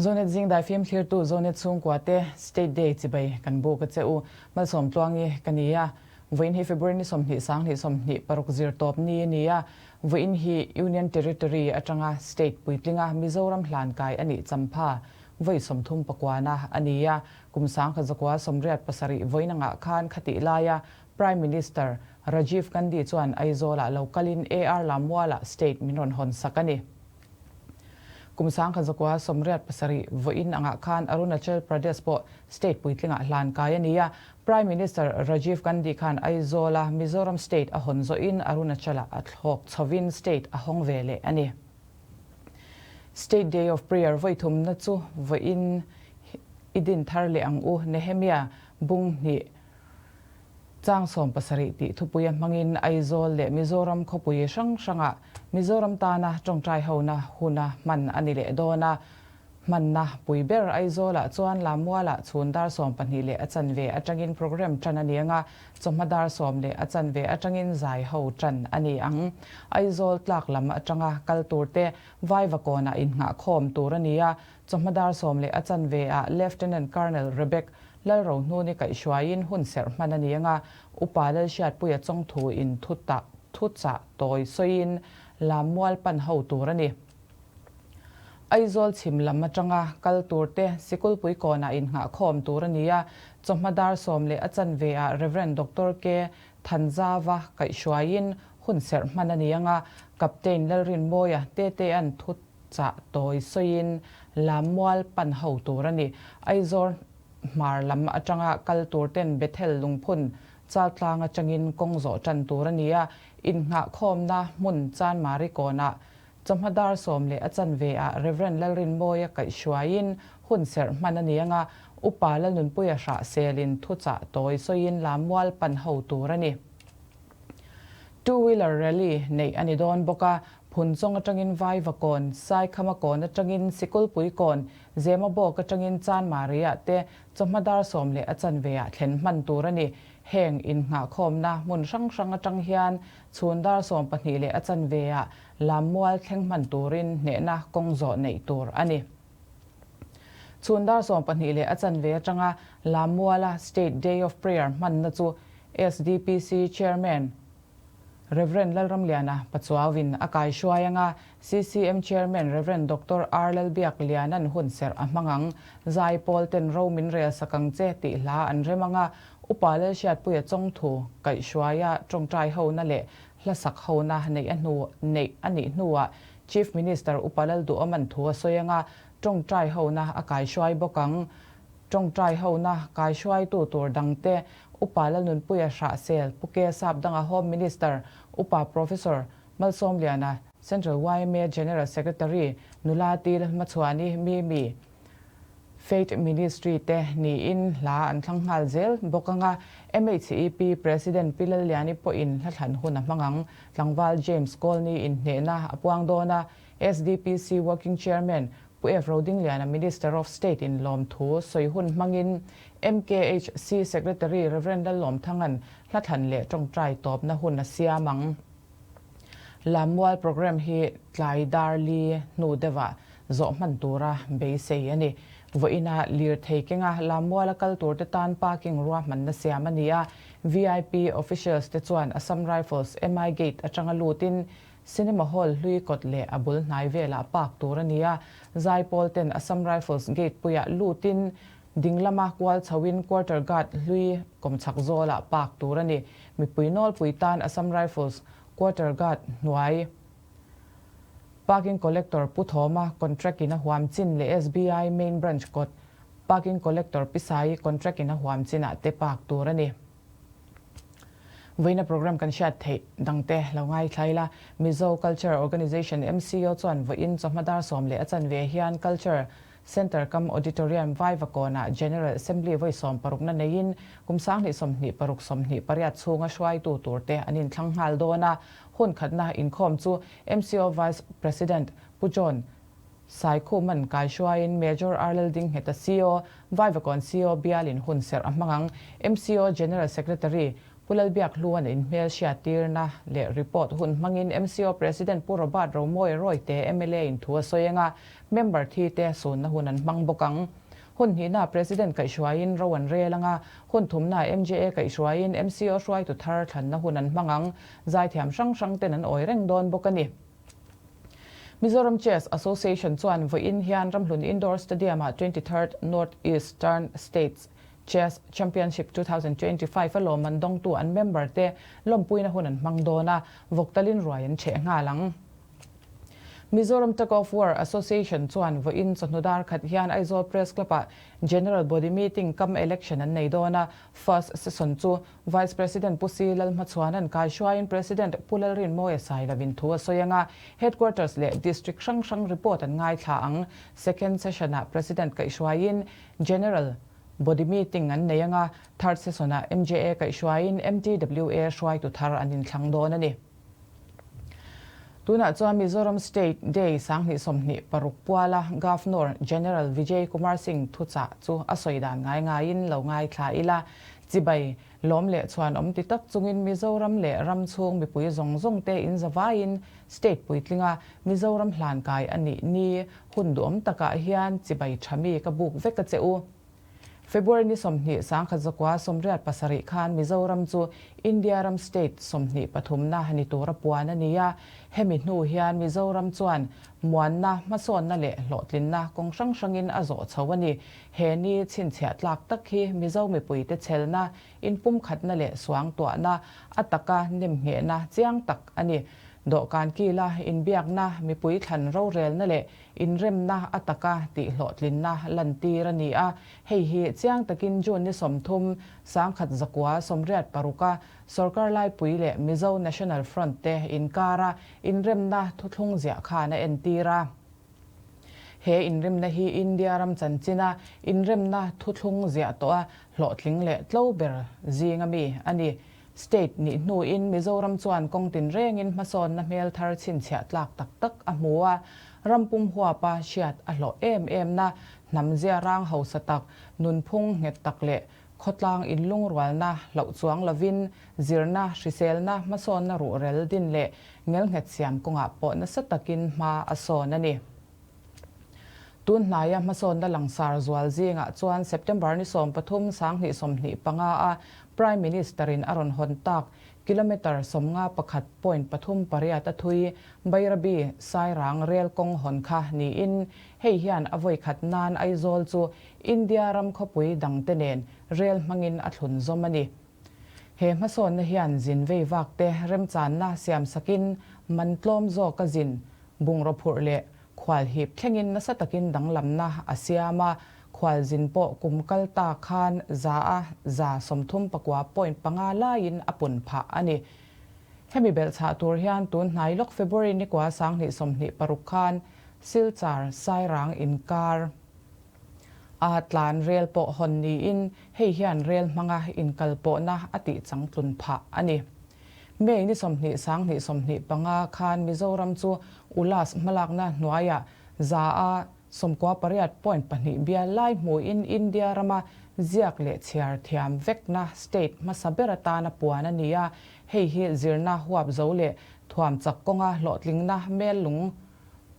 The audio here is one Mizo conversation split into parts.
Zonet zing dai fim thlirtu Zonet chhungkua te State Day chibai kan buk a che u. Malsawm tluangi ka ni a. Vawiin hi February ni 20 sang 26 zir tawp ni a ni a. Vawiin hi Union Territory atanga State puitlinga Mizoram hlan kai a nih champha vawi 30 pakuana a ni a. Kum 1987 vawiin angah khan khatih laia Prime Minister Rajiv Gandhi chuan Aizawlah lo kalin AR Lammualah State min rawn hawn sak a ni. Kum 1987 vawiin angah khan Arunachal Pradesh pawh State puitlingah hlan kai a ni a. Prime Minister Rajiv Gandhi khan Aizawla Mizoram State a hawn zawhin Arunachal-ah a thlawk chhovin State a hawng ve leh a ni. State Day of Prayer vawi thumna chu vawiin i din thar leh ang u Nehemia bung hnih chang 17 tih thupuia hmangin Aizawl leh Mizoram khawpui hrang hrangah Mizoram tana tawngtai hona huna hman a ni leh dawn a. Hmanna pui ber Aizawlah chuan Lammualah chhun dar 12:15 atangin program tan a ni anga, chawhma dar 10:15 atangin zai ho tan a ni ang. Aizawl tlak lam atanga kal tur te Vaivakawnah innghah khawm tur a ni a, chawhma dar 10:15 ah Lieutenant Colonel Rebecca Lalrohnuni kaihhruaiin hun serh hman a ni anga, Upa Lalhriatpuia chawngthu in thu chah tawi sawiin Lammual pan ho tur a ni. Aizawl chhim lam atanga kal tur te Sikulpui kawnah innghah khawm tur a ni a, chawhma dar 10:15 ah Rev. Doctor K. Thanzava kaihhruaiin hun serh hman a ni anga, Captain Lalrinmawia Tetea'n thu chah tawi sawiin Lammual pan ho tur a ni. Aizawl hmar lam atanga kal tur ten Bethel lungphun Chaltlang atangin kawng zawh tan tur a ni a, innghah khawmna hmun Chanmari kawnah chawhma dar 10:15 ah Rev. Lalrinmawia kaihhruaiin hun serh hman a ni anga, Upa Lalnunpuia hrah selin thu chah tawi sawiin Lammual pan ho tur a ni. Two wheeler rally neih a ni dawn bawk a, Phunchawng atangin Vaivakawn, Saikhama kawn atangin Sikulpui kawn, Zemabawk atangin Chanmari-ah te chawhma dar 10:15 ah thlen hman tur a ni. Heng innghah khawmna hmun hrang hrang atang hian chhun dar 12:15 ah Lammual thleng hman turin hnehna kawng zawh neih tur a ni. Chhun dar 12:15 atanga Lammuala State Day of Prayer hmanna chu SDPC Chairman Rev. Lalramliana Pachuauin a kaihruai anga, CCM Chairman Rev. Doctor R. Lalbiak Lianan hun serh a hmang ang. Zai pawl ten ro min rel sak ang che tih hla an rem anga, Upa Lalhriatpuia chawngthu kaihhruaia tawngtai hona leh hla sak hona neih a hnu neih a nih hnuah Chief Minister Upa Lalduhawman thu a sawi anga, tawngtai hona a kaihruai bawk ang. Tawngtai hona kaihruaitu tur dangte Upa Lalnunpuia Hrahsel, Pu Ke Sapdanga Home Minister, Upa Professor Malsawmliana, Central yma General Secretary Nula Til Hmachhuani Mimi, Faith Ministry te niin hla an thlang nghal zel bawk anga, MHEP President Pi Lalliani pawhin hla thlan hun a hmang ang. Tlangval James Kawlni inhnehna a puang dawn a, SDPC Working Chairman Pu F. Rodingliana Minister of State in lawmthu sawi hun hmangin MKHC Secretary Rev. Lallawmthanga'n hla thlan leh tawngtai tawpna hun a siam ang. Lammual programme hi tlai dar li hnu deuhah zawh hman tura beisei a ni. Vawiina lirthei kenga Lammuala kal turte tan parking ruahmanna siam a ni a, VIP officials te chuan Assam Rifles MI Gate atanga lutin Cinema Hall hlui kawt leh a bul hnai velah park tur a ni a, Zaipawl ten Assam Rifles gate puiah lutin ding lama kual chhoin Quarter Guard hlui kawmchhak zawlah park tur a ni. Mipui nawlpui tan Assam Rifles Quarter Guard hnuai Parking Collector Pu Thawma contract in a huam chin leh SBI Main Branch kawt Parking Collector Pi Saii contract in a huam chinah te park tur a ni. Vawiina program kan hriat theih dangte lo ngaithlai la, Mizo Culture Organisation, MCO, chuan vawiin chawhma dar 10:15 hian Culture Centre kam Auditorium Vaivakawnah General Assembly vawi 60na neiin kum 2026 28 chhunga hruaitu turte an inthlang nghal dawn a. Hun khatna inkhawm chu MCO Vice President Pu John Saikhuman kaihruaiin Major R. Laldingheta CO, Vaivakawn CO bialin hun serh a hmang ang. MCO General Secretary. Pu Lalbiakhluan inhmel hriattirna leh report hun hmangin MCO President Pu Robert Romawia Rawite mla in thu a sawi anga member thi te sunna hun an hmang bawk ang. Hun hnihna President kaihhruaiin ro an rel anga, hun thumna MJA kaihhruaiin MCO hruaitu thar thlanna hun an hmang ang. Zaithiam hrang hrang ten an awi reng dawn bawk a ni. Mizoram Chess Association chuan vawiin hian Ramhlun Indoor Stadium-ah 23rd North Eastern States Chess Championship 2025 a lawmman dawngtu an member te lawmpuina hun an hmang dawn a, vawk talin ruai an chheh nghal ang. Mizoram Tug of War Association chuan vawiin chawhnu dar khat hian Aizawl Press Club-ah General Body Meeting cum Election an nei dawn a, First Session chu Vice President Pu Si Lalhmachhuana'n kaihruaiin President Pu Lalrinmawia Sailovin thu a sawi ang a, Headquarters leh District hrang hrang report an ngaithla ang. Second Session-ah President kaihruaiin General Body Meeting an nei ang a, Third Session-ah MJA kaihhruaiin MTWA hruaitu thar an inthlang dawn a ni. Tunah chuan Mizoram State Day 2026 puala Governor General Vijay Kumar Singh thuchah chu a sawi dan ngai ngaiin lo ngaithla ila, chibai lawm leh chhuan awm ti tak chungin Mizoram leh ram chhung mipui zawng zawng te inzavaiin State puitlinga Mizoram hlankai a nih ni Hun duhawm takah hian chibai tha mi ka buk vek a che u. February ni 20 1987 khan Mizoram chu India ram state 23na ni tura puan a ni a, hemi hnu hian Mizoram chuan muanna, hmasawnna leh hlawhtlinna kawng hrang hrangin a zawh chho a ni. He ni chhinchhiah tlak tak hi Mizo mipuite chhelna, inpumkhatna leh suangtuahna a taka nemnghehna chiang tak a ni. Dawhkan kila inbiakna, mipui thlan rorelna leh inremna a taka tihhlawhtlinna lantir a ni a. Hei hi chiang takin June ni 30, 1986 a Sorkar Laipui leh Mizo National Front te inkara inremna thuthlung ziah khan a entir a. He inremna hi India ram chanchina inremna thuthlung ziah tawh a hlawhtling leh tlo ber zinga mi a ni. State nih hnuin Mizoram chuan kawng tinrengin hmasawnna hmel thar chhinchhiah tlak tak tak a hmu a, ram pum huapa hriat a hlawh em em na, hnam zia rang hausa tak, nunphung nghet tak leh khawtlang inlungrualna hlauh chuang lovin zirna, hriselna, hmasawnna ruhrel din leh ngelnghet siam kawngah pawh nasa takin hma a sawn a ni. Tun hnaia hmasawnna langsar zual zingah chuan September ni 13, 2025 a Prime Minister-in a rawn hawn tak kilometre 51.38 a thui Bairabi Sairang rel kawng hawn kha niin hei hian a vawi khat nan Aizawl chu India ram khawpui dangte nen rel hmangin a thlun zawm a ni. He hmasawnna hian zin vei vak te remchanna siam sakin man tlawm zawka zin bungraw phurh leh khual hip thlengin nasa takin danglamna a siam a, khual zin pawh kum kal ta khan za a 39.5% laiin a pun phah a ni. Hemi belhchhah tur hian tun hnai lawk February ni kua 2026 khan Silchar Sairang inkar a tlan rel pawh hawn niin hei hian rel hmanga inkalpawhna a tih changtlun phah a ni. May ni 20 2025 khan Mizoram chu Ulas hmalakna hnuaiah za a 98.2 bial lai hmuin India rama ziak leh chhiar thiam vekna state hmasa ber atana puan a ni a, hei hi zirna huap zo leh thuam chak kawnga hlawhtlingna mel lung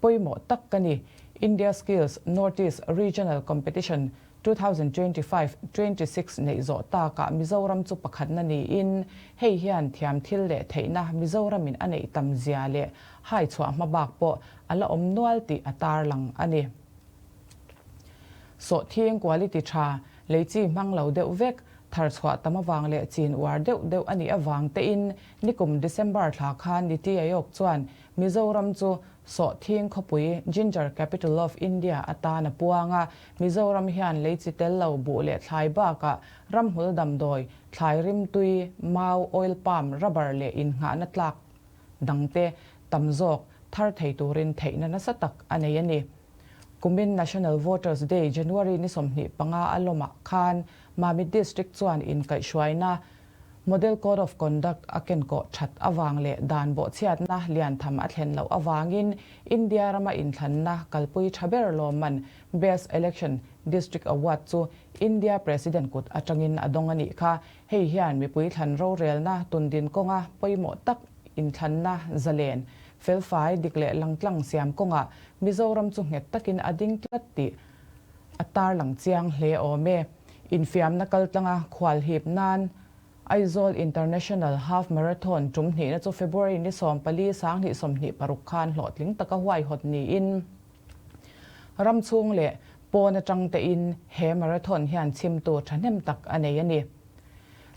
pawimawh tak ka ni. India Skills North East Regional Competition 2025, 26 neih zawh takah Mizoram chu pakhatna niin hei hian thiam thil leh theihna Mizoramin a neih tam zia leh hai chhuah hma bak pawh a la awm nual tih a tarlang a ni. Sawhthing quality tha, lei chi hmang lo deuh vek, thar chhuah tam avang leh chin uar deuh deuh a nih avang tein nikum December thla khan Niti Aayog chuan Mizoram chu Sawhthing khawpui Ginger Capital of India atan a puang a, Mizoram hian lei chi tel lo buh leh thlai bakah ramhmul damdawi, thlai rimtui, mau, oil palm, rubber leh innghahna tlak dangte tam zawk thar thei turin theihna nasa tak a nei a ni. Kumin National Voters Day January ni 25 a lawmah khan Mamit District chuan inkaihhruaina Model Code of Conduct a kenkawh that avang leh dan bawhchhiatna lian tham a thlen loh avangin India rama inthlanna kalpui tha ber lawmman Best Election District Award chu India President kut atangin a dawng a nih kha. Hei hian mipui thlan rorelna tundin kawnga pawimawh tak inthlanna zalen, felfai, dik leh langtlang siam kawngah Mizoram chu nghet takin a ding tlat tih a tarlang chiang hle awm e. Infiamna kaltlanga khualhip nan Aizawl International Half Marathon tum hnihna chu February ni 14 2026 khan hlawhtling taka huaihawt niin ram chhung leh pawn atang tein he marathon hian chhimtu thahnem tak a nei a ni.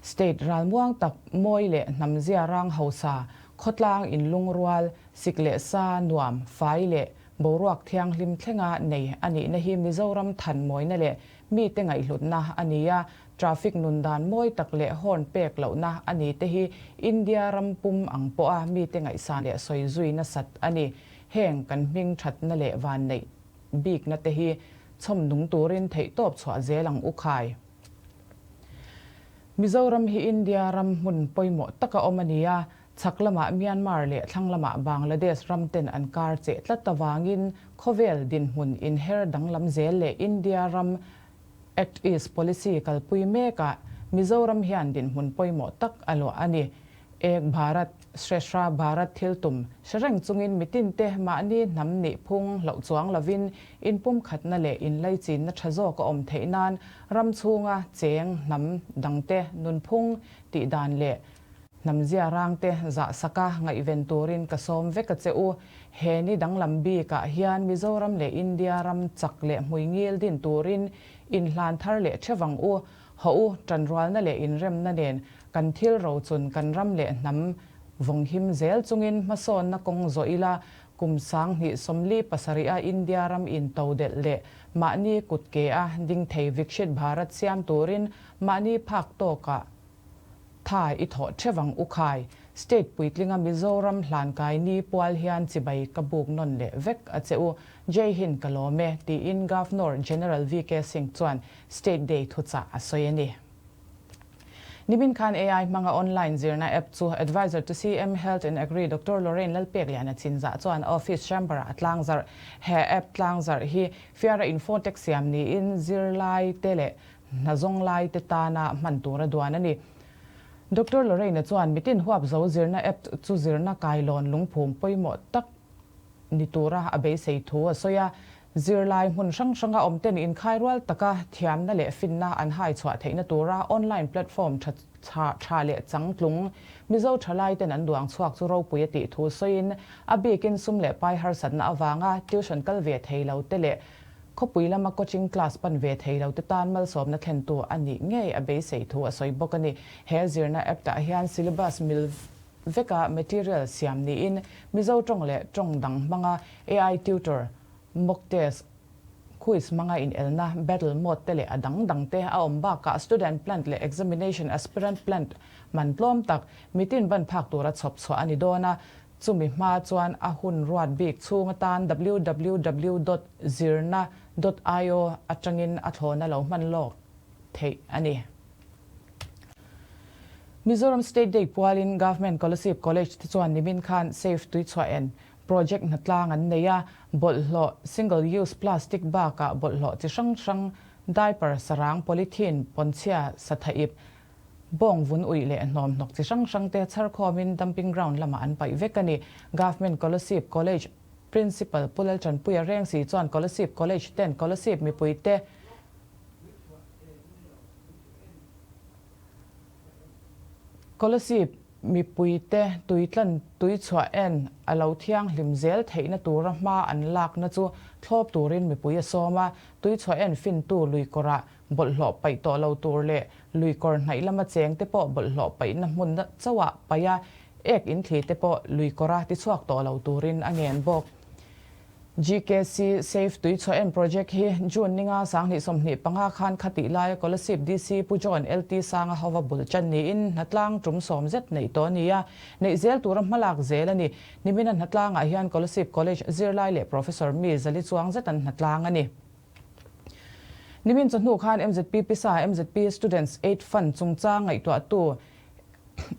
State ralmuang tak mawi leh hnamzia rang hausa, khawtlang inlungrual, sik leh sa nuam, fai leh boruak thianghlim thlenga nei a nihna hi Mizoram than mawina leh mite ngaihhlutna a ni a, traffic nun dan mawi tak leh horn pek lohna a ni te hi India ram pum ang pawha mite ngaihsan leh sawi zui nasat a ni. Heng kan hming thatna leh vanneih bikna te hi chhawm nung turin theihtawp chhuah zel ang u khai. Mizoram hi India ram hmun pawimawh taka awm a ni a, chhak lamah Myanmar leh thlang lamah Bangladesh ram ten an kar cheh tlat avangin khawvel dinhmun inher danglam zel leh India ram Act East policy kalpui mekah Mizoram hian dinhmun pawimawh tak a luah a ni. Ek Bharat, Shreshra Bharat thil tum hre reng chungin mitinte mahni hnam nih phung hloh chuang lovin inpumkhatna leh inlaichinna tha zawk a awm theih nan ram chhunga cheng hnam dangte nunphung tih dan leh hnamzia rangte zahsaka ngaihven turin ka sawm vek a che u. He ni danglam bikah hian Mizoram leh India ram chak leh hmuingil din turin inhlan thar leh thevang u. Haw u, tanrualna leh inremna nen kan thil rochun kan ram leh hnam vawnghim zel chungin hmasawnna kawng zawh ila, kum 2077 a India ram intodelh leh mahni kut ke a ding thei Vikshit Bharat siam turin mahni phak tawkah tha i thawh thevang u khai. State puitlinga Mizoram hlankai ni pual hian chibai ka buk nawn leh vek a che u. Jai Hind ka lawm e, tiin Governor General VK Singh chuan State Day thuchah a sawi a ni. Nimin khan AI hmanga online zirna app chu Advisor to CM Health and Agri Doctor Lorraine Lalpekliana chinzah chuan office chamber-ah a tlangzarh. He app tlangzarh hi Fiara Infotech siam niin zirlai te leh hnazawng lai te tana hman tura duan a ni. Doctor Lorraine-a chuan mitin huap zo zirna app chu zirna kailawn lungphum pawimawh tak ni tura a beisei thu a sawi a. Zirlai hmun hrang hranga awmten inkhai rual taka thiamna leh finna an hai chhuah theihna tura online platform tha tha leh changtlung Mizo thalaiten an duang chhuak chu ropui a tih thu sawiin a bikin sum leh pai harsatna avanga tuition kal ve thei lo te leh khawpui lama coaching class pan ve thei lo te tan malsawmna thlentu a nih ngei a beisei thu a sawi bawk a ni. He zirna app tah hian syllabus mil veka material siam niin Mizo tawng leh tawng dang hmanga AI tutor, mock test, quiz hmanga inelna, battle mode te leh a dang dang te a awm bakah student plan leh examination aspirant plan man tlawm tak mitin ban phak tura chhawp chhuah a ni dawn a, chumi hma chuan a hun ruat bik chhung atan www dot zirna dot io atangin a thlawna lo hman lawk theih a ni. Mizoram State Day pualin Government Kolasib College te chuan nimin khan Safe Tuichhuah en project hnatlang an nei a, bawlhhlawh, single use plastic bakah bawlhhlawh chi hrang hrang, diaper, sarang, polythene, pawnchhia, sathaip, bawng vun uih leh hnawm hnawk chi hrang hrang te chharkhawmin dumping ground lamah an paih vek a ni. Government Kolasib College Principal Pu Laltanpuia Rengsi chuan Kolasib College ten Kolasib mipuite Kolasib mipuite tuitlan tuichhuah en a lo thianghlim zel theihna tura hma an lakna chu thlawp turin mipui a sawm a, tuichhuah en fintu luikawrah bawlhhlawh paih tawh lo tur leh luikawr hnaih lama cheng te pawh bawlhhlawh paihna hmun chauhah paih a, ek inthli te pawh luikawra tichhuak tawh lo turin a ngen bawk. GKC Safe Tuichhuah En Project hi June ninga 2025 khan khatih laia Kolasib DC Pu John LT Sanga hova bul chan niin hnatlang tum sawm zet neih tawh a ni a, neih zel tura hmalak zel a ni. Nimina hnatlangah hian Kolasib College zirlai leh Professor mi zali chuang zet an hnatlang a ni. Nimin chawhnu khan MZP pisa MZP Students Aid Fund chungchang ngaihtuahtu.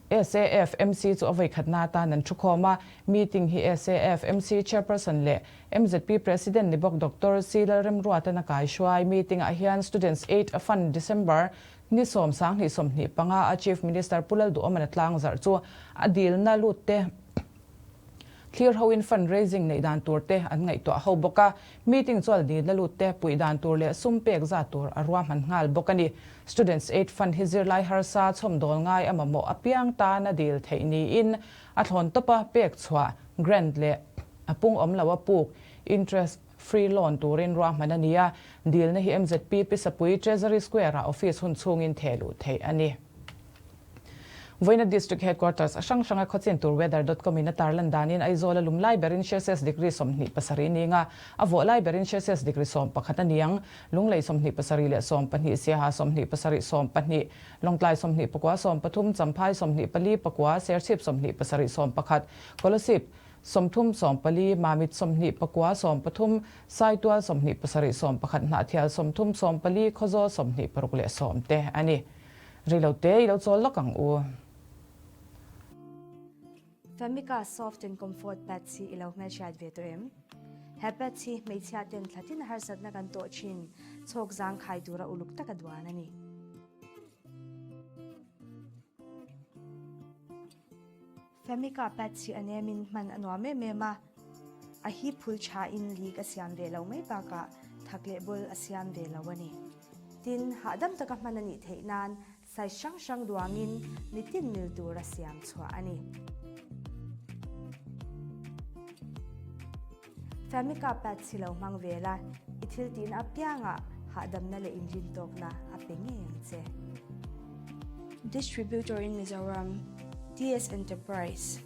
SAF MC chu a vawikhatna atan an thukhawm a, meeting hi SAF MC Chairperson leh MZP President ni bawk Doctor C Lalremruatan a kaihruai. Meeting ah hian Students Aid Fund December ni 10 20 25 a Chief Minister Pu Lalduhawman a tlangzarh chu a dilna lut te Thlir hoin fund raising neih dan tur te an ngaihtuah ho bawk a, meeting chuan dilna lut te puih dan tur leh sum pek zat tur a ruahman nghal bawk a ni. Students Aid Fund hi zirlai harsa chhawmdawl ngai a mamawh apiang tan a dil theih niin a thlawn tawpa pek chhuah grant leh a pung awm lo a puk interest free loan turin ruahman a ni a, dilna hi MZP Pisapui Treasury Square-ah office hun chhungin theh luh theih a ni. Vawiina District Headquarters a hrang hranga khawchin tur weather dot com in a tarlan danin Aizawl a lum lai berin Celsius degree 27 ni nga, a vawh lai berin Celsius degree 11 a ni ang. Lunglei 27 leh 12, Siaha 27 12, Lawngtlai 29 13, Champhai 24 pakua, Serchhip 27 11, Kolasib 30 14, Mamit 29 13, Saitual 27 11, Hnahthial 30 14, Khawzawl 26 leh 10 te a ni. Rei lo te i lo chawl lawk ang u. Famica Soft and Comfort Pads hi i lo hmelhriat ve tawh em? He pads hi hmeichhia ten thlatin harsatna kan tawh thin chhawk zangkhai tura uluk taka duan a ni. Famica pads hi a nemin hman a nuam em em a, a hi phul thain leak a siam ve lo mai bakah thak leh bul a siam ve lo a ni. Tin, hahdam taka hman a nih theih nan size hrang hrang duangin mitin mil tura siam chhuah a ni. Famica pads hi lo hmang ve la, i thil tihna apiangah hahdamna leh inrintawkna a pe ngei ang che. Distributor in Mizoram, TS Enterprise.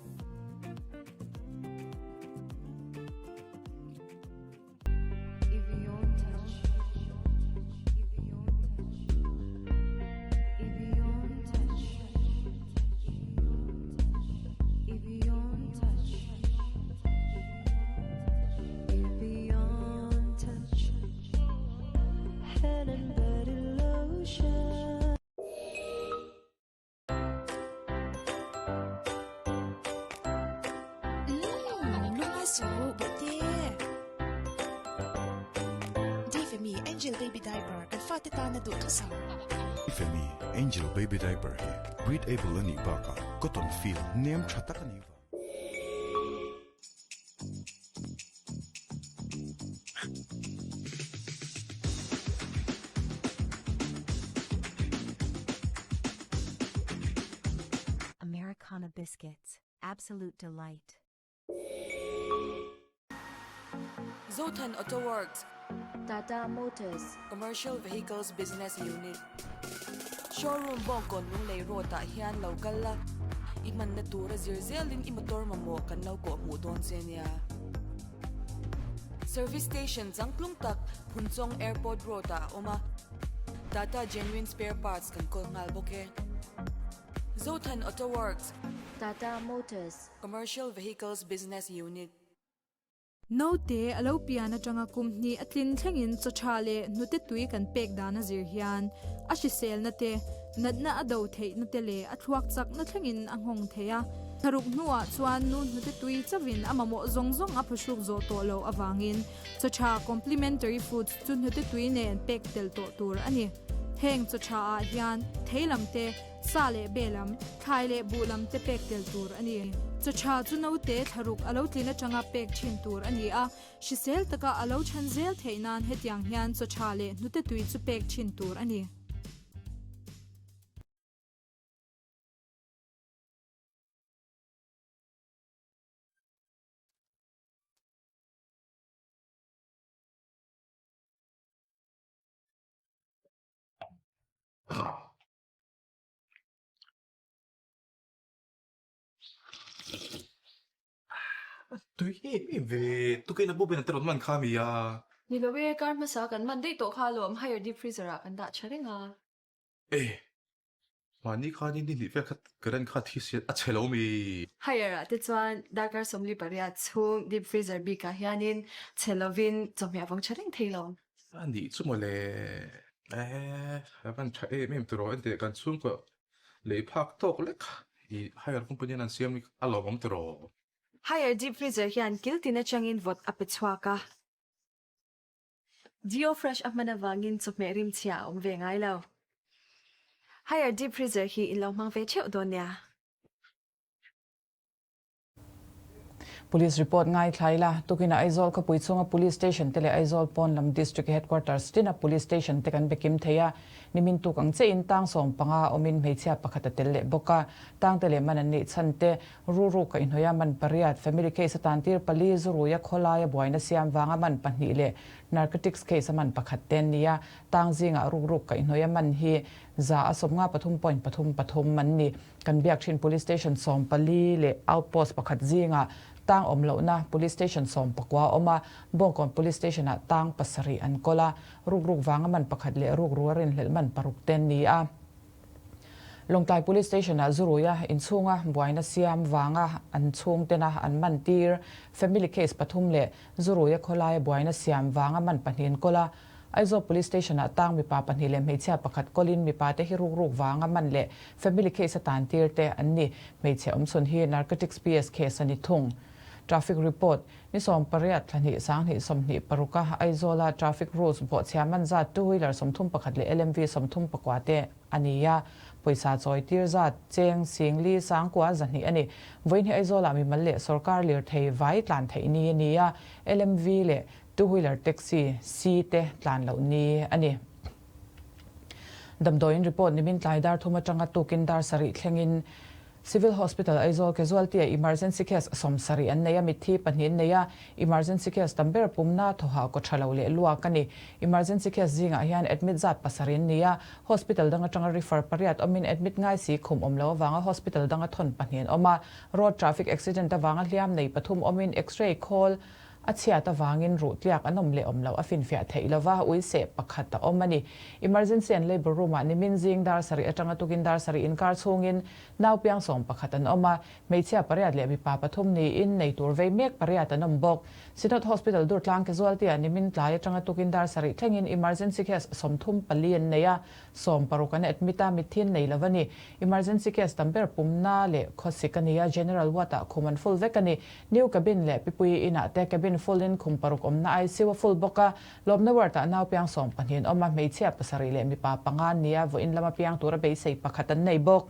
Lungngai suh ru bawhte. Difemi Angel Baby Diaper kan fate tana duh thusam. Difemi Angel Baby Diaper hi breathable a nih bakah cotton feel nem tha tak a nih vang. Americana Biscuits, absolute delight. Zothan Auto Works. Tata Motors. Commercial Vehicles Business Unit. Showroom Bawngkawn Lunglei Road ah hian lo kal la, i hmanna tura zir zelin i motor mamawh kan lo kawh hmuh dawn che nia. Service Station changtlung tak Phunchawng Airport Road ah a awm a, Tata Genuine Spare Parts kan kawl nghal bawk e. Zothan Auto Works. Tata Motors. Commercial Vehicles Business Unit. Naute a lo pian atanga kum hnih a tlin thlengin chaw tha leh hnute tui kan pek dan a zir hian a hriselna te, natna a do theihna te leh a thluak chakna thlengin a nghawng thei a. Tharuk hnuah chuan nu hnute tui chauhin a mamawh zawng zawng a phuhruk zawh tawh loh avangin chaw tha complementary foods chu hnute tui nen pek tel tawh tur a ni. Heng chaw tha ah hian thei lam te, Sa leh be lam, thlai leh buh lam te pek tel tur a ni. Chaw tha chu naute thlaruk a lo tlin atanga pek thin tur a ni a, hrisel taka a lo chhan zel theih nan hetiang hian chaw tha leh hnute tui chu pek thin tur a ni. Tui em em ve, tukin a bawp in a te rawn man kha mi a. Ni lo e, kar hmasa kan man daih tawh kha alawm, higher deep freezer ah kan dah tha reng a. E, mahni khan in ni hnih vel kha current kha thi si a chhe lo mi. Higher ah te chuan darkar 48 chhung deep freezer bik ah hianin chhe lovin chawhmeh a vawng tha reng thei lo. A nih chu mawle. Eh, a van tha em em tiraw enteh kan chhungkaw lei phak tawk lek. I Haier company an siam hi a lawmawm tiraw? Haier deep freezer hian kil tin atangin vawt a pe chhuak a. Geo Fresh a hman avangin chawhmeh rimchhia a awm ve ngai lo. Haier deep freezer hi in lo hmang ve theuh dawn nia. Police report ngaithla ila, tukinah Aizawl khawpui chhunga Police Station te leh Aizawl pawn lam District Headquarters tina Police Station te kan be kim thei a, nimin tuk ang chiahin tang 15 awmin hmeichhia pakhat a tel leh bawk a, tangte leh man an nih chhan te, ruru kaihhnawih a man pariat, family case a tantir pali, zuruia khawlaia buaina siam vanga man pahnih leh narcotics case a man pakhat te an ni a, tang zingah rukruk kaihhnawih a man hi 153.33 an ni. Kan biak thin Police Station 14 leh Outpost pakhat zingah tang awm lohna Police Station 19 a awm a, Bawngkawn Police Station-ah tang pasarih an kawl a, rukruk vanga man pakhat leh rukru a rinhlelh man paruk te an ni a. Lawngtlai Police Station-ah Zuruia inchhunga buaina siam vanga an chhungtena an man tir family case pathum leh Zuruia khawlaia buaina siam vanga man pahnih an kawl a, Aizawl Police Station-ah tang mipa pahnih leh hmeichhia pakhat kawlin mipa te hi rukruk vanga man leh family case a tan tir te an ni. Hmeichhe awmchhun hi Narcotics PS case a ni thung. Traffic report, Ni 18 thla hnih 20 26 a Aizawla traffic rules bawhchhia man zat two wheeler 31 leh LMV 34 te a ni a, pawisa chawi tir zat cheng singli sangkua zahnih a ni. Vawiin hi Aizawlah mimal leh sawrkar lirthei vai tlan theih ni a ni a, LMV leh Two wheeler taxi si te tlan loh ni a ni. Damdawiin report nimin tlai dar thum atanga tukin dar sarih thlengin Civil Hospital Aizawl casualty ah emergency case 70 an nei a, mitthi pahnih an nei a, emergency case tam ber pumna thawhah kaw tha lo leh luak a ni. Emergency case zingah hian admit zat pasarih an ni a, hospital dang atanga refer pariat awmin admit ngai si khum awm lo avanga hospital danga thawn pahnih an awm a, road traffic accident avanga hliam nei pathum awmin x-ray khawl A chhiat avangin ruh tliak an awm leh awm loh a finfiah theih lova, ui seh pakhat a awm a ni. Emergency and Labour Room-ah nimin zing dar sarih atanga tukin dar sarih inkar chhungin nau piang sawm pakhat an awm a, hmeichhia pariat leh mipa pathum niin nei tur vei mek pariat an awm bawk. Synod Hospital Durtlang Casualty-ah nimin tlai atanga tukin dar sarih thlengin emergency case 34 an nei a, 60 an admit a, mitthi an nei lo a ni. Emergency case tam ber pumna leh khawsik a ni a, General Ward-ah khum an full vek a ni. New Cabin leh Pipui Inah te cabin full in khum paruk awmna ICU a full bawk a, Lawmna Ward-ah nau piang 12 an awm a, hmeichhia pasarih leh mipa panga an ni a, vawiin lama piang tura beisei pakhat an nei bawk.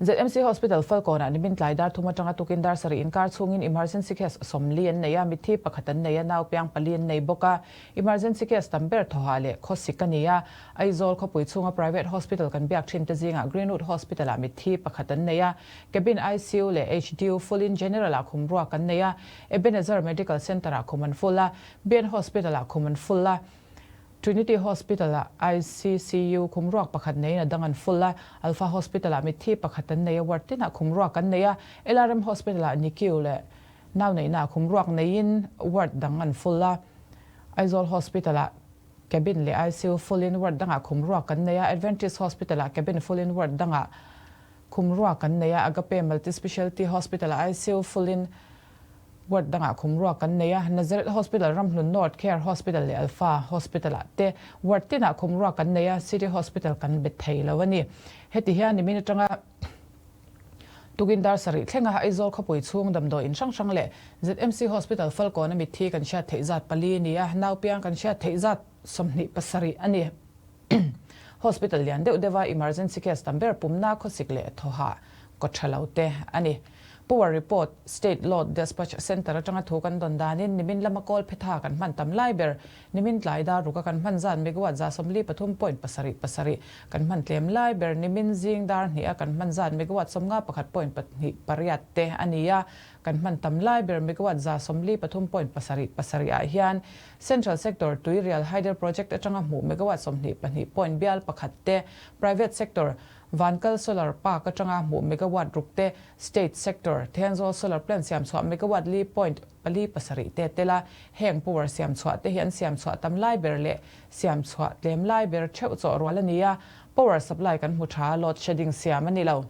ZMC Hospital Falkawnah nimin tlai dar thum atanga tukin dar sarih inkar chhungin emergency case 40 an nei a, mitthi pakhat an nei a, nau piang pali an nei bawk a. Emergency case tam ber thawhah leh khawsik a ni a, Aizawl khawpui chhunga private hospital kan biak thin te zingah Greenwood Hospital-ah mitthi pakhat an nei a, Cabin ICU leh HDU full in General ah khum ruak an nei a, Ebenezer Medical Centre ah khum an full a, BN Hospital ah khum an full a, Trinity Hospital ah ICCU khum ruak pakhat neiin a dang an full a, Alpha Hospital ah mitthi pakhat an nei a, ward tinah khum ruak an nei a, LRM Hospital ah NICU leh nau neihna ah khum ruak neiin ward dang an full a, Aizawl Hospital ah Cabin leh ICU full in ward dangah khum ruak an nei a, Adventist Hospital ah cabin full in ward dangah Khum ruak kan nei a, Agape Multi-Specialty Hospital-ah ICU full-in ward dangah khum ruak kan nei a, Nazareth Hospital, Ramhlun North Care Hospital leh Alpha Hospital-ah te ward tinah khum ruak kan nei a, City Hospital kan bet thei lo a ni. Heti hian nimin atanga tukin dar sarih thlenga Aizawl khawpui chhung damdawi in hrang hrang leh ZMC Hospital Falkawn a mitthi kan hriat theih zat pali a ni a, naupiang kan hriat theih zat 27 a ni. Hospital lian deuh deuha emergency case tam ber pumna khawsik leh thawhah kaw tha lo te a ni. Power report, State Load Despatch Centre atanga thu kan dawn danin nimin lama kawl phetha kan hman tam lai ber, nimin tlai dar ruka kan hman zan megawatt 43.77 kan hman tlem lai ber, nimin zing dar hniha kan hman zan megawatt 51.28 te a ni a, kan hman tam lai ber megawatt 43.77 ah hian Central Sector Tuirial Hydel Project atanga hmuh megawatt 22 point bial pakhat te, Private Sector Vankal Solar Park atanga hmuh megawatt ruk te, State Sector Thenzawl Solar Plant siam chhuah megawatt li point pali pasarih te tel a, heng power siam chhuah te hi an siam chhuah tam lai ber leh siam chhuah tlem lai ber theuh chawh rual a ni a, power supply kan hmu tha, load shedding siam a ni lo.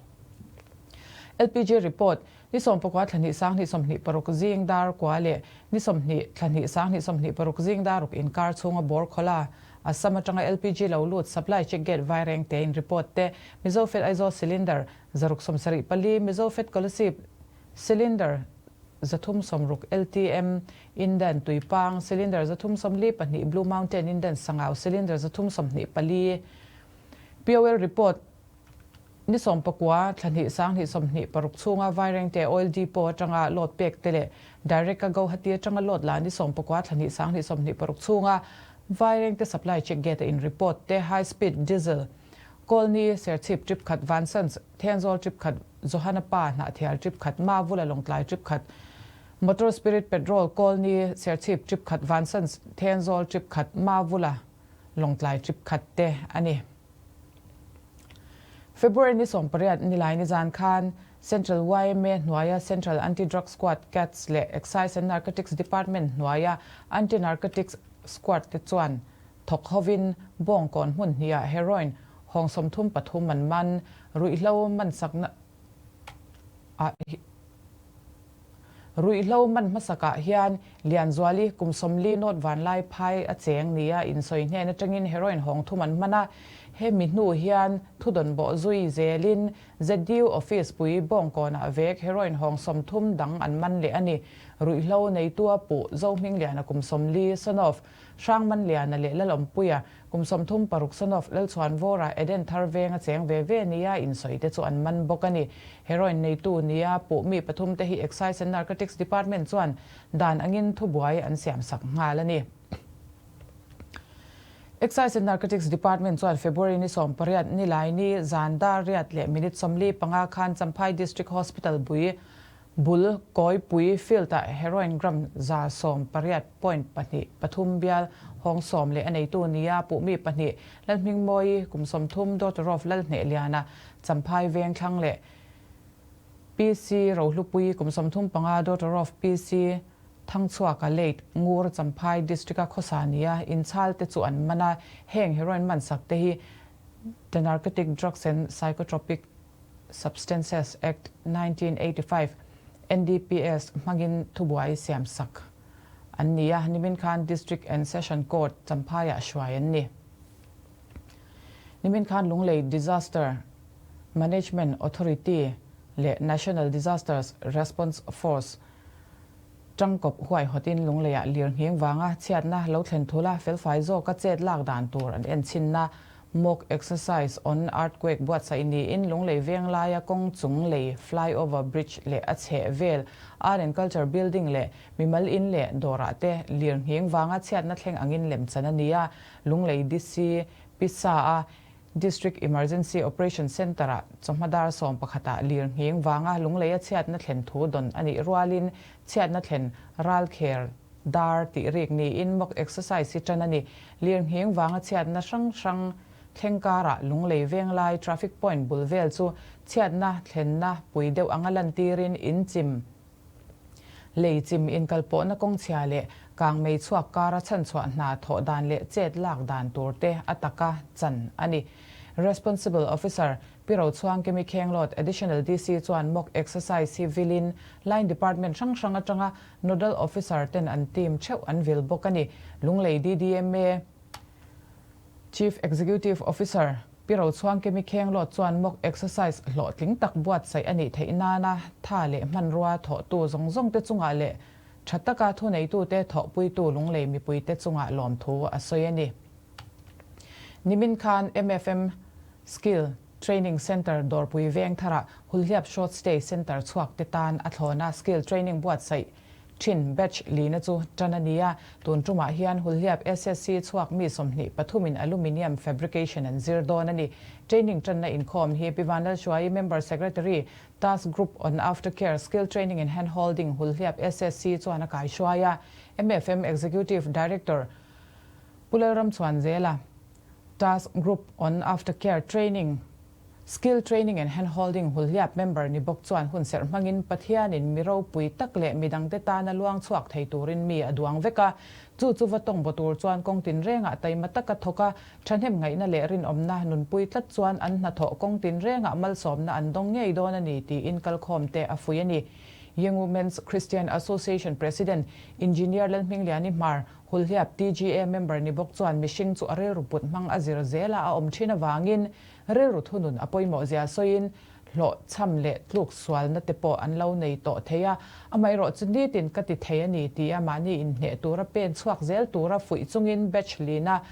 LPG report. Ni 19 thla hnih 20 26 zing dar kua leh ni 20 thla hnih 20 26 zing dar ruk inkar chhunga bawr khawla. Assam atanga LPG lo lut supply check gate Vairengte in report te, Mizofed Aizawl cylinder 674, Mizofed Kolasib cylinder 360 LTM Indan Tuipang cylinder 342 Blue Mountain Indan Sangau cylinder 324 POL report Ni 19 thla hnih 2026 chhunga Vairengte Oil Depot atanga load pek te leh Direct a Guwahati atanga load la ni 19 thla hnih 2026 chhunga Vairengte Supply Check Gate a in report te High Speed Diesel Kawlni Serchhip trip khat Vansans Thenzawl trip khat Johana Pa Hnahthial trip khat Mavula Lawngtlai trip khat Motor Spirit Petrol Kawlni Serchhip trip khat Vansans Thenzawl trip khat Mavula Lawngtlai trip khat te a ni. February ni 18 nilai nizan khan Central yma hnuaia Central Anti-Drug Squad, CADS, leh Excise and Narcotics Department hnuaia Anti-Narcotics Squad te chuan thawk hovin Bawngkawn hmun hniah heroin hawng 33 an man, ruihhlo mansakna ah Ruihhlo man hmasakah hian Lianzuali kum 40 nawt vanlai phai a cheng nia insawi hnen atangin heroin hawng thum an hman a, hemi hnu hian thudawn bawh zui zelin ZDU office pui Bawngkawnah vek heroin hawng 30 dang an man leh a ni. Ruihhlo neitua puh Zohmingliana kum 40, son of Hrangmanliana leh Lalawmpuia Kum 36 son of Lalchhuanvawra Eden thar veng a cheng ve ve nia insawi te chu an man bawk a ni. Heroin neitu nia puh mi pathum te hi Excise and Narcotics Department chuan dan angin thubuai an siam sak nghal a ni. Excise and Narcotics Department chuan February ni 18 nilai ni zan dar riat leh minute 45 khan Champhai District Hospital bui Bul Kawipui field-ah heroin gram 118 point pahnih pathum bial hawng sawm leh a neitu nia puhmi pahnih Lalhmingmawi kum 30 daughter of Lalhnehliana Champhai Vengthlang leh PC Rohlupui kum 35 daughter of PC Thangchhuaka late Ngur Champhai District-a khawsa nia inchhal te chu an man a, heng heroin mansak te hi The Narcotic Drugs and Psychotropic Substances Act 1985, NDPS, hmangin thubuai siamsak an ni a, nimin khan District and Session Court Champhaiah hruai an ni. Nimin khan Lunglei Disaster Management Authority leh National Disasters Response Force tangkawp huaihawtin Lungleiah lirnghing vanga chhiatna lo thlen thula felfai zawka chet lak dan tur an enchhinna Mock exercise on earthquake buatsaih niin Lunglei veng laia kawng chung lei flyover bridge leh a chheh vel Art and Culture building leh mimal in leh dawrah te lirnghing vanga chhiatna thleng angin lemchan a ni a, Lunglei DC Pisa a District Emergency Operation Centre-ah chawhma dar sawmpakhatah lirnghing vanga Lungleia chhiatna thlen thu dawn a nih rualin chhiatna thlen ralkher Dar tih rik niin mock exercise hi tan a ni. Lirnghing vanga chhiatna hrang hrang thleng karah Lunglei venglai traffic point bul vel chu chhiatna thlenna pui deuh anga lantirin in chim lei chim inkalpawhna kawngchhia leh kangmei chhuak kara chhanchhuah hna thawh dan leh chet lak dan tur te a taka chan a ni. Responsible Officer Pi Rochhuang Kimi Khenglawt Additional DC chuan mock exercise hi vilin line department hrang hrang atanga Nodal Officer ten an team theuh an vil bawk a ni. Lunglei DDMA Chief Executive Officer Pi Rochhuang Kimi Khenglawt chuan mock exercise hlawhtling tak buatsaih a nih theih nana tha leh hmanrua thawhtu zawng zawng te chungah leh tha taka thuneitute thawhpuitu Lunglei mipuite chungah lawmthu a sawi a ni. Nimin khan MFM Skill Training Centre Dawrpui Vengtharah Hulhliap Short Stay Centre chhuak te tan a thlawna skill training buatsaih thin batch lina chu tan a ni a. Tun tumah hian Hulhliap SSC chhuak mi 23 in aluminium fabrication an zir dawn a ni. Training tanna inkhawm hi Pi Vanlalhruaii Member Secretary, Task Group on Aftercare Skill Training and Handholding Hulhliap SSC chuan a kaihruai a. MFM Executive Director Pu Lalramchhuanzela, Task Group on Aftercare Training, Skill Training and Handholding Hulhliap member ni bawk chuan hunserh hmangin Pathianin mi ropui tak leh midangte tana luang chhuak thei turin mi a duang vek a. Chu chu va tawng baw tur chuan kawng tinrengah taima taka thawk a, thahnem ngaihna leh rinawmna nunpui tlat chuan an hnathawh kawng tinrengah malsawmna an dawng ngei dawn a ni tiin kalkhawmte a fuih a ni. Young Women's Christian Association President Engineer Lalhmingliani Hmar, Hulhliap TGA member ni bawk chuan mihring chu a rilru put hmang a zir zela a awm thin avangin rilru thunun a pawimawh zia sawiin hlawh chham leh tluk sualna te pawh an lo nei tawh thei a, amaherawh chu nitin ka ti thei a ni tia mahni inhneh tura pen chhuak zel tura fuih chungin batch lina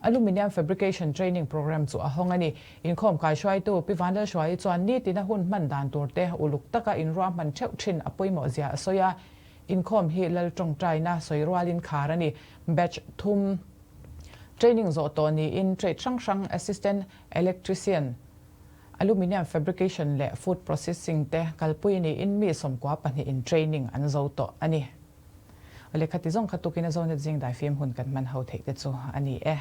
Aluminium Fabrication Training Programme chu a hawng a ni. Inkhawm kaihruaitu Pi Vanlalhruaii chuan nitina hun hman dan tur te uluk taka inruahman theuh thin a pawimawh zia a sawi a. Inkhawm hi Lal tawngtaina sawi rualin khar a ni. Batch thum training zawh tawh niin trade hrang hrang Assistant Electrician, Aluminium Fabrication leh Food Processing te kalpui niin mi 92 in training an zo tawh a ni. Lehkha ti zawng kha tukin a Zonet zing daifim hun kan hman ho theih te chu a ni e.